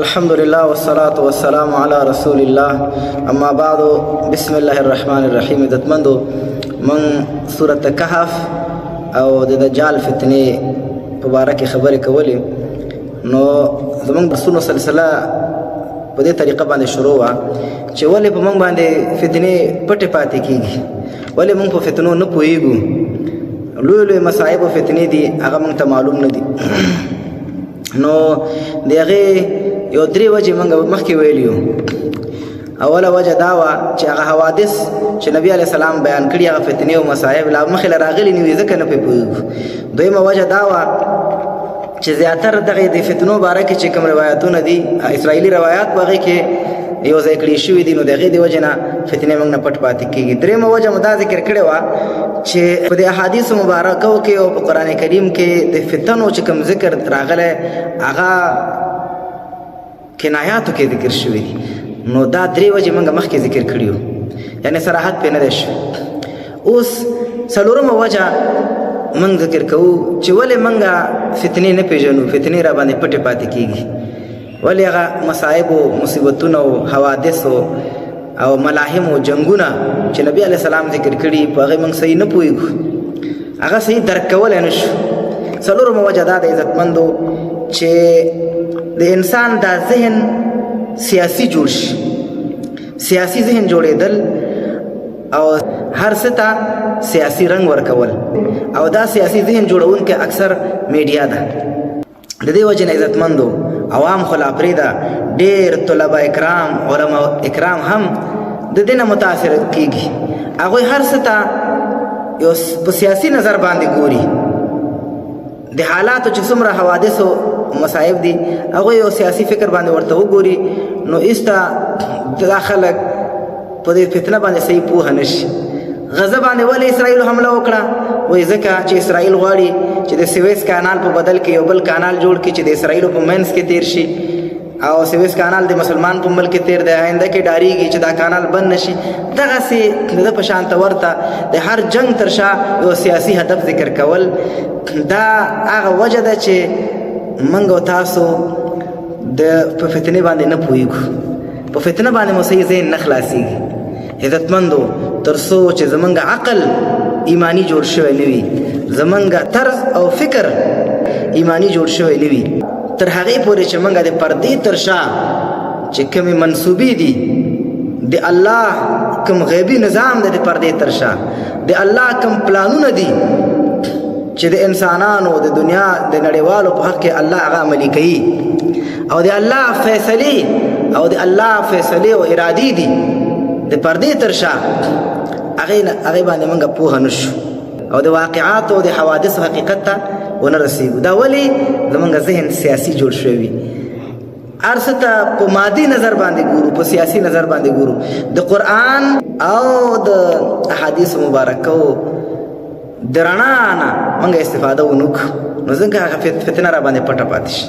الحمد لله والصلاة والسلام على رسول الله، اما بعد، بسم الله الرحمن الرحیم. عزتمندو، من سورة کهف او د دجال فتنې په باره کې خبرې کولې. نو زمونږ درسونو سلسله په دې طریقه باندې شروع وه چې ولې په موږ باندې فتنې پټې پاتې کیږي، ولې موږ په فتنو نه پوهیږو. لوی لوی مصائب او فتنې دي، هغه موږ ته معلوم نه دي. نو د هغې یو درې وجې موږ مخکې ویلي. اوله وجه دا وه چې هغه حوادث چې نبی علیه السلام بیان کړي، هغه فتنې او مصائب لا مخې له راغلي نه وي، ځکه نه پرې پوهېږو. دویمه وجه دا وه چې زیاتره دغه د فتنو باره کې چې کوم روایتونه دي، اسرائیلي روایات په هغې کې یو ځای کړی شوي دي، نو د هغې د وجې نه فتنې موږ نه پټ پاتې کېږي. درېیمه وجه مو دا ذکر کړې وه چې په دې احادیث مبارکو کې او په قرآن کریم کې د فتنو چې کوم ذکر راغلی، هغه کنایاتو کې ذکر شوي دي. نو دا درې وجې موږ مخکې ذکر کړي وو، یعنې صراحت پرې نه دی شوی. اوس څلورمه وجه موږ ذکر کوو چې ولې موږ فتنې نه پېژنو، فتنې را باندې پټې پاتې کېږي، ولې هغه مصائب او مصیبتونه او حوادث او ملاحم او جنگونه چې نبی علیه السلام ذکر کړي، په هغې موږ صحیح نه پوهېږو، هغه صحیح درک کولی نه شو. څلورمه وجه دا ده عزتمندو چې د انسان دا ذهن سیاسي جوړ شي. سیاسي ذهن جوړېدل او هر څه ته سیاسي رنګ ورکول، او دا سیاسي ذهن جوړونکی اکثر میډیا ده. د دې وجې نه عزتمندو، عوام خو لا پرېږده، ډېر طلبه اکرام، علما اکرام هم د دې نه متاثر کېږي. هغوی هر څه ته یو په سیاسي نظر باندې ګوري. د حالاتو چې څومره حوادث او مصائب دي، هغوی یو سیاسي فکر باندې ورته وګوري. نو ایسته دا خلک په دې فتنه باندې صحیح پوهه نه شي. غزه باندې ولې اسرائیل حمله وکړه؟ وایي ځکه چې اسرائیل غواړي چې د سویس کانال په بدل کې یو بل کانال جوړ کړي چې د اسرائیل په منځ کې تیر شي، او سویس کانال د مسلمان په ملک کې تیر دی، آینده کې ډاریږي چې دا کانال بند نشي. دغسې د ده په شان ته ورته د هر جنګ تر شا یو سیاسي هدف ذکر کول، دا هغه وجه ده چې موږ او تاسو د په فتنې باندې نه پوهېږو، په فتنه باندې مو صحیح ذهن نه خلاصېږي. عزتمندو، تر څو چې زمونږ عقل ایمانی جوړ شوی نه وي، زمونږ طرز او فکر ایمانی جوړ شوی نه وي، تر هغې پورې چې مونږ د پردې تر شا چې کومې منصوبې دي، د الله کوم غیبي نظام دی، د پردې تر شا د الله کوم پلانونه دي چې د انسانانو، د دنیا د نړیوالو په حق کې الله هغه عملي کوي، او د الله فیصلې او د الله فیصلې او ارادې دي د پردې تر شا، هغې باندې موږ پوهه نه شو او د واقعاتو او د حوادثو حقیقت ته ونه رسېږو. دا ولې؟ زمونږ ذهن سیاسي جوړ شوی وي، هر څه ته په مادي نظر باندې ګورو، په سیاسي نظر باندې ګورو. د قرآن او د احادیث مبارکو د رڼا نه موږ استفاده ونکړو، نو ځکه هغه فتنه را باندې پټه پاتې شي.